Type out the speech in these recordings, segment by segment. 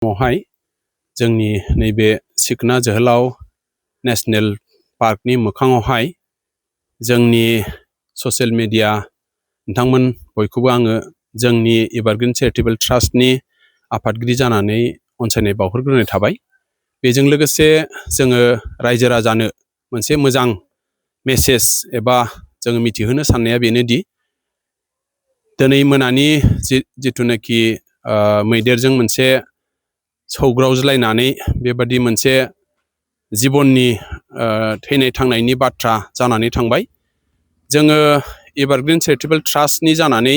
महाय जोंनि नैबे सिखना जोहोलाव नेशनेल पार्कनि मोखाङावहाय जोंनि ससियेल मिडिया नोंथांमोन बयखौबो आङो जोंनि एभारग्रीन चेरिटेबल ट्रास्टनि आफादगिरि जानानै अनसायनाय बावहरग्रोनाय थाबाय। बेजों लोगोसे जोङो रायजो राजानो मोनसे मोजां मेसेज एबा जोङो मिथिहोनो साननाया बेनोदि दिनै मोनानि जिथुनाखि मैदेरजों मोनसे सौग्रावज्लायनानै बेबादि मोनसे जिबननि थैनाय थांनायनि बाथ्रा जानानै थांबाय। जोङो एभारग्रीन चेरिटेबल ट्रास्टनि जानानै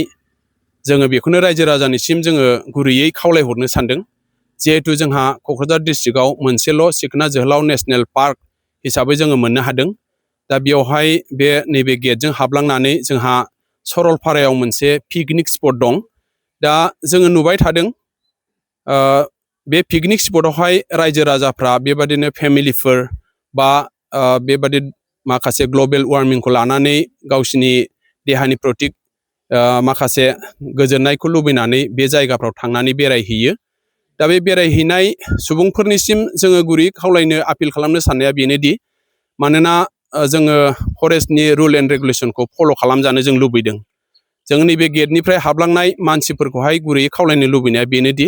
जोङो बेखौनो रायजो राजानिसिम जोङो गुरैयै खावलायहरनो सानदों। जिहेथु जोंहा क'क्राझार डिस्ट्रिक्टआव मोनसेल' सिखना जोहोलाव नेशनेल पार्क हिसाबै जोङो मोननो हादों। दा बेवहाय बे नैबे गेटजों हाबलांनानै जोंहा सरलपारायाव मोनसे पिकनिक स्पट दं। दा जोङो नुबाय थादों बे पिकनिक स्पटआवहाय रायजो राजाफ्रा बेबादिनो फेमिलिफोर बा बेबादि माखासे ग्लबेल वार्मिंखौ लानानै गावसिनि देहानि प्रति माखासे गोजोननायखौ लुबैनानै बे जायगाफ्राव थांनानै बेरायहैयो। दा बे बेरायहैनाय सुबुंफोरनिसिम जोङो गुरै खावलायनो आपिल खालामनो साननाया बेनोदि मानोना जोङो फरेस्टनि रुल एन्ड रेगुलेसनखौ फल' खालामजानो जों लुबैदों। जों नैबे गेटनिफ्राय हाबलांनाय मानसिफोरखौहाय गुरैयै खावलायनो लुबैनाया बेनोदि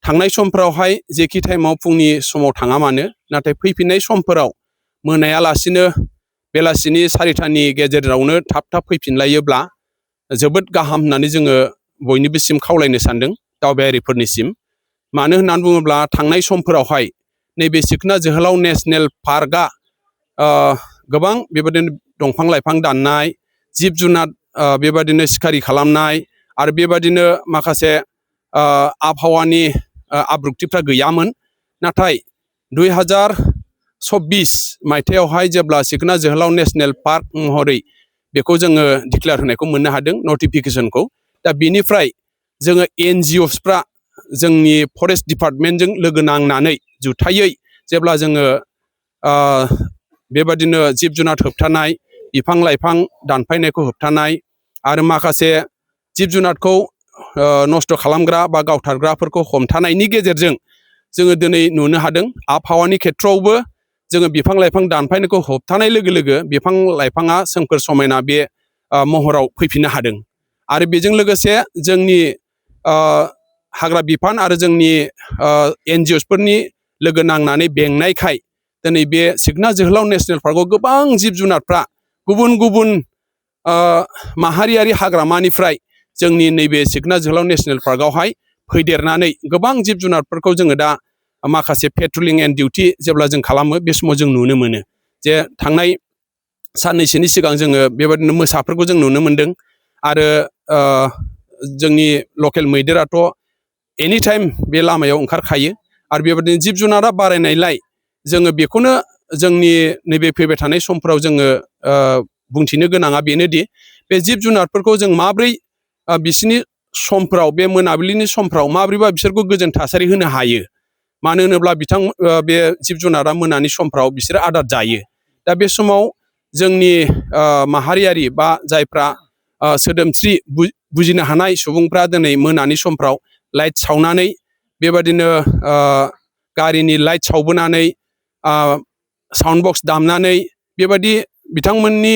थांनाय समफोरावहाय जेखि टाइमाव फुंनि समाव थाङा मानो नाथाय फैफिननाय समफोराव मोनायालासिनो बेलासिनि 4टानि गेजेरावनो थाब थाब फैफिनलायोब्ला जोबोद गाहाम होननानै जोङो बयनिबोसिम खावलायनो सानदों दावबायारिफोरनिसिम। मानो होननानै बुङोब्ला थांनाय समफोरावहाय नैबे सिखना जोहोलाव नेशनेल पार्कआ गोबां बेबादिनो दंफां लाइफां दाननाय, जिब जुनार बेबादिनो सिखारि खालामनाय आरो बेबादिनो माखासे आबहावानि आब्रुथिफ्रा गैयामोन। नाथाय 2024 मायथाइयावहाय जेब्ला सिखना जोहोलाव नेशनेल पार्क महरै बेखौ जोङो डिक्लेयार होनायखौ मोननो हादों नटिफिकेसनखौ। दा बेनिफ्राय जोङो NGOsफ्रा जोंनि फरेस्ट डिपार्टमेन्टजों लोगो नांनानै जुथायै जेब्ला जोङो बेबादिनो जिब जुनार होबथानाय, बिफां लाइफां दानफायनायखौ होबथानाय आरो माखासे जिब जुनारखौ नस्थ' खालामग्रा बा गावथारग्राफोरखौ हमथानायनि गेजेरजों जोङो दिनै नुनो हादों आबहावानि खेथ्रआवबो जोङो बिफां लाइफां दानफायनायखौ होबथानाय लोगो लोगो बिफां लाइफाङा सोमखोर समायना बे महराव फैफिननो हादों। आरो बेजों लोगोसे जोंनि हाग्रा बिफान आरो जोंनि NGOsफोरनि लोगो नांनानै बेंनायखाय दिनै बे सिखना जोहोलाव नेशनेल पार्कआव गोबां जिब जुनारफ्रा गुबुन गुबुन माहारियारि हाग्रामानिफ्राय जोंनि नैबे सिखना जोहोलाव नेशनेल पार्कआवहाय फैदेरनानै गोबां जिब जुनारफोरखौ जोङो दा माखासे पेट्रलिं एन्ड डिउटि जेब्ला जों खालामो बे समाव जों नुनो मोनो जे थांनाय साननैसोनि सिगां जोङो बेबादिनो मोसाफोरखौ जों नुनो मोनदों। आरो जोंनि लकेल मैदेराथ' एनिटाइम बे लामायाव ओंखारखायो। आरो बेबादिनो जिब जुनारा बारायनायलाय जोङो बेखौनो जोंनि नैबे फैबाय थानाय समफोराव जोङो बुंथिनो गोनाङा बेनोदि बे जिब जुनारफोरखौ जों माब्रै बिसिनि समफ्राव बे मोनाबिलिनि समफ्राव माब्रैबा बिसोरखौ गोजोन थासारि होनो हायो। मानो होनोब्ला बे जिब जुनारा मोनानि समफ्राव बिसोरो आदार जायो। दा बे समाव जोंनि माहारियारि बा जायफ्रा सोदोमस्रि बुजिनो हानाय सुबुंफ्रा दिनै मोनानि समफ्राव लाइट सावनानै बेबादिनो गारिनि लाइट सावबोनानै साउन्ड बक्स दामनानै बेबादि बिथांमोननि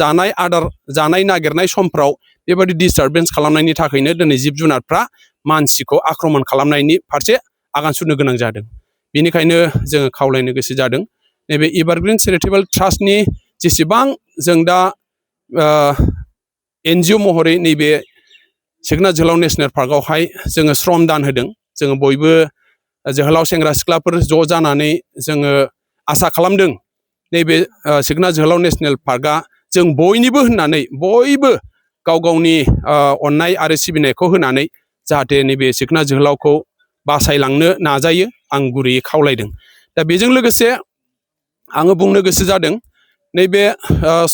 जानाय आदार जानाय नागिरनाय समफ्राव बेबादि डिस्टारबेन्स खालामनायनि थाखायनो दिनै जिब जुनारफ्रा मानसिखौ आक्रमन खालामनायनि फारसे आगान सुरनो गोनां जादों। बेनिखायनो जोङो खावलायनो गोसो जादों नैबे एभारग्रीन चेरिटेबल ट्रास्टनि जेसेबां जों दा NGO महरै नैबे सिखना जोहोलाव नेशनेल पार्कआवहाय जोङो श्रम दान होदों। जोङो बयबो जोहोलाव सेंग्रा सिख्लाफोर ज' जानानै जोङो आसा खालामदों नैबे सिखना जोहोलाव नेशनेल पार्कआ जों बयनिबो होननानै बयबो गाव गावनि अननाय आरो सिबिनायखौ होनानै जाहाथे नैबे सिखना जोहोलावखौ बासायलांनो नाजायो आं गुरैयै खावलायदों। दा बेजों लोगोसे आङो बुंनो गोसो जादों नैबे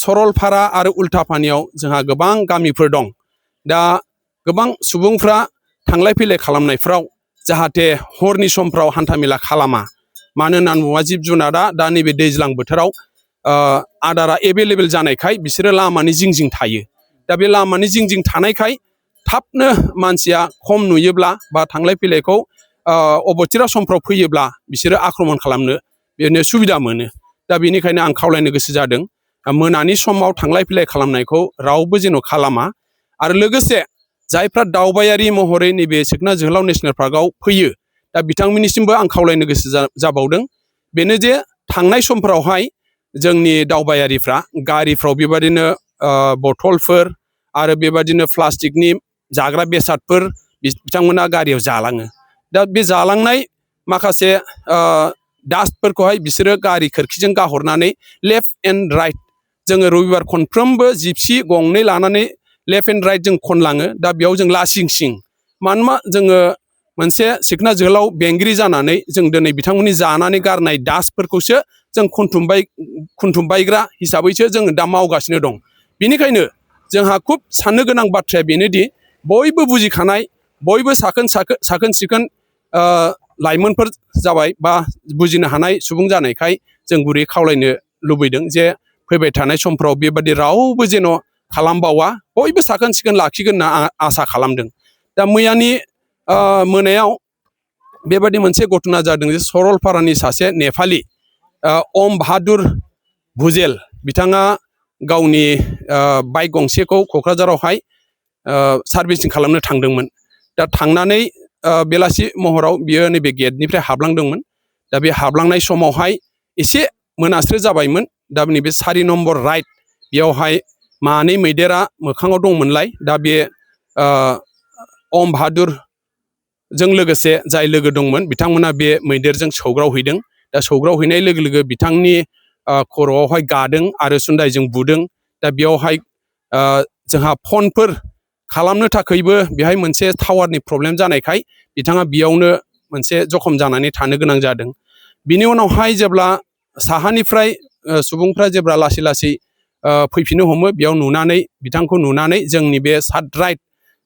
सरलपारा आरो उल्थापानियाव जोंहा गोबां गामिफोर दं। दा गोबां सुबुंफ्रा थांलाय फैलाय खालामनायफ्राव जाहाथे हरनि समफ्राव हान्थामेला खालामा। मानो होननानै बुङोबा जिब जुनारा दा नैबे दैज्लां बोथोराव आदारा एभेलेबेल जानायखाय बिसोरो लामानि जिं जिं थायो। दा बे लामानि जिं जिं थानायखाय थाबनो मानसिया खम नुयोब्ला बा थांलाय फैलायखौ अबथिरा समफ्राव फैयोब्ला बिसोरो आक्रमण खालामनो बेनो सुबिदा मोनो। दा बेनिखायनो आं खावलायनो गोसो जादों मोनानि समाव थांलाय फैलाय खालामनायखौ रावबो जेन' खालामा। आरो लोगोसे जायफ्रा दावबायारि महरै नैबे सिखना जोहोलाव नेसनेल पार्कआव फैयो दा बिथांमोननिसिमबो आं खावलायनो गोसो जाबावदों बेनो जे थांनाय समफोरावहाय जोंनि दावबायारिफ्रा गारिफ्राव बेबादिनो बथलफोर आरो बेबादिनो प्लास्टिकनि जाग्रा बेसादफोर बिथांमोना गारियाव जालाङो। दा बे जालांनाय माखासे डास्टफोरखौहाय बिसोरो गारि खोरखिजों गाहरनानै लेफ्ट एन्ड राइट जोङो रबिबार खनफ्रोमबो जिपसि गंनै लानानै लेफ्ट एन्ड राइट जों खनलाङो। दा बेयाव जों लासिं सिं मानोना जोङो मोनसे सिखना जोहोलाव बेंगिरि जानानै जों दिनै बिथांमोननि जानानै गारनाय डास्टफोरखौसो जों खुन्थुमबायग्रा हिसाबैसो जोङो दा मावगासिनो दं। बेनिखायनो जोंहा खुब साननो गोनां बाथ्राया बेनोदि बयबो बुजिखानाय बयबो साखोन सिखोन लाइमोनफोर जाबाय बा बुजिनो हानाय सुबुं जानायखाय जों गुरै खावलायनो लुबैदों जे फैबाय थानाय समफ्राव बेबादि रावबो जेन' खालामबावा बयबो साखोन सिखोन लाखिगोन होनना आसा खालामदों। दा मैयानि मोनायाव बेबादि मोनसे घटना जादों जे सरलपारानि सासे नेपालि अम बाहादुर भुजेल बिथाङा गावनि बाइक गंसेखौ क'क्राझारावहाय सार्भिसिं खालामनो थांदोंमोन। दा थांनानै बेलासि महराव बियो नैबे गेटनिफ्राय हाबलांदोंमोन। दा बे हाबलांनाय समावहाय एसे मोनास्रो जाबायमोन। दा नैबे 4 नम्बर राइट बेयावहाय मानै मैदेरा मोखाङाव दंमोनलाय। दा बे अम बाहादुरजों लोगोसे जाय लोगो दंमोन बिथांमोना बे मैदेरजों सौग्रावहैदों। दा सौग्रावहैनाय लोगो लोगो बिथांनि खर'आवहाय गादों आरो सुन्दायजों बुदों। दा बेयावहाय जोंहा फनफोर खालामनो थाखायबो बेहाय मोनसे टावारनि प्रब्लेम जानायखाय बिथाङा बेयावनो मोनसे जखम जानानै थानो गोनां जादों। बिनि उनावहाय जेब्ला साहानिफ्राय सुबुंफ्रा जेब्ला लासै लासै फैफिननो हमो बेयाव नुनानै बिथांखौ नुनानै जोंनि बे सात राइट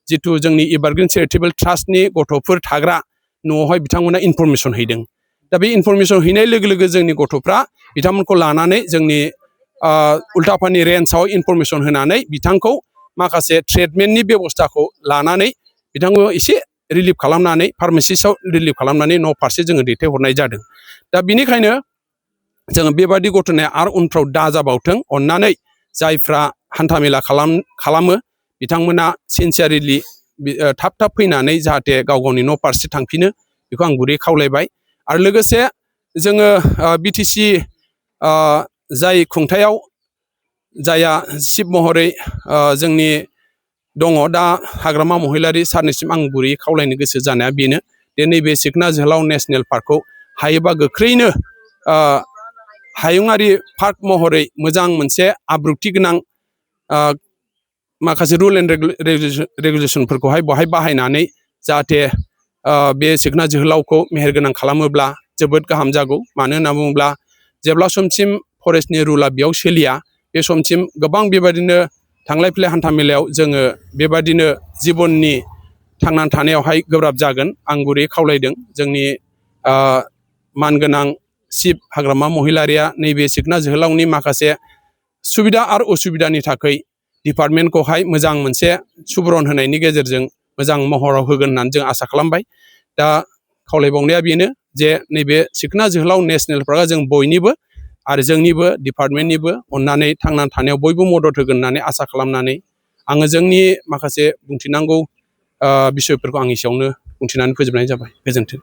जिथु जोंनि एभारग्रिन चेरिटेबोल ट्रास्टनि गथ'फोर थाग्रा न'आवहाय बिथांमोना इनफरमेसन हैदों। दा बे इनफरमेसन हैनाय लोगो लोगो जोंनि गथ'फ्रा बिथांमोनखौ लानानै जोंनि उल्टापानि रेन्जआव इनफरमेसन होनानै बिथांखौ माखासे ट्रिटमेन्टनि बेब'स्थाखौ लानानै बिथांखौ एसे रिलिफ खालामनानै फार्मासिस्टआव रिलिफ खालामनानै न' फारसे जोङो दैथायहरनाय जादों। दा बिनिखायनो जोङो बेबादि घटनाया आरो उनफ्राव दाजाबावथों अननानै जायफ्रा हान्थामेला खालामो बिथांमोना सिनसियारलि थाब थाब फैनानै जाहाथे गाव गावनि न' फारसे थांफिनो बेखौ आं गुरै खावलायबाय। आरो लोगोसे जोङो बिटिसि जाय खुंथायाव जायहा चिफ महरै जोंनि दङ दा हाग्रामा महिलारि सारनिसिम आं गुरै खावलायनो गोसो जानाया बेनो जे नैबे सिखना जोहोलाव नेसनेल पार्कखौ हायोबा गोख्रैनो हायुङारि पार्क महरै मोजां मोनसे आब्रुथि गोनां माखासे रुल एन्ड रेगुलेसनफोरखौहाय बहाय बाहायनानै जाहाथे बे सिखना जोहोलावखौ मेहेरगोनां खालामोब्ला जोबोद गाहाम जागौ। मानो होनना बुङोब्ला जेब्ला समसिम फरेस्टनि रुला बेयाव सोलिया बे समसिम गोबां बेबादिनो थांलाय फैलाय हान्था मेलायाव जोङो बेबादिनो जिबननि थांनानै थानायावहाय गोब्राब जागोन। आं गुरै खावलायदों जोंनि मानगोनां चिफ हाग्रामा महिलारिया नैबे सिखना जोहोलावनि माखासे सुबिदा आरो उसुबिदानि थाखाय डिपार्टमेन्टखौहाय मोजां मोनसे सुबुरन होनायनि गेजेरजों मोजां महराव होगोन होननानै जों आसा खालामबाय। दा खावलायबावनाया बेनो जे नैबे सिखना जोहोलाव नेसनेल पार्कआ जों बयनिबो आरो जोंनिबो डिपार्टमेन्टनिबो अननानै थांनानै थानायाव बयबो मदद होगोन होननानै आसा खालामनानै आङो जोंनि माखासे बुंथिनांगौ बिसयफोरखौ आं एसेयावनो बुंथिनानै फोजोबनाय जाबाय। गोजोन्थों।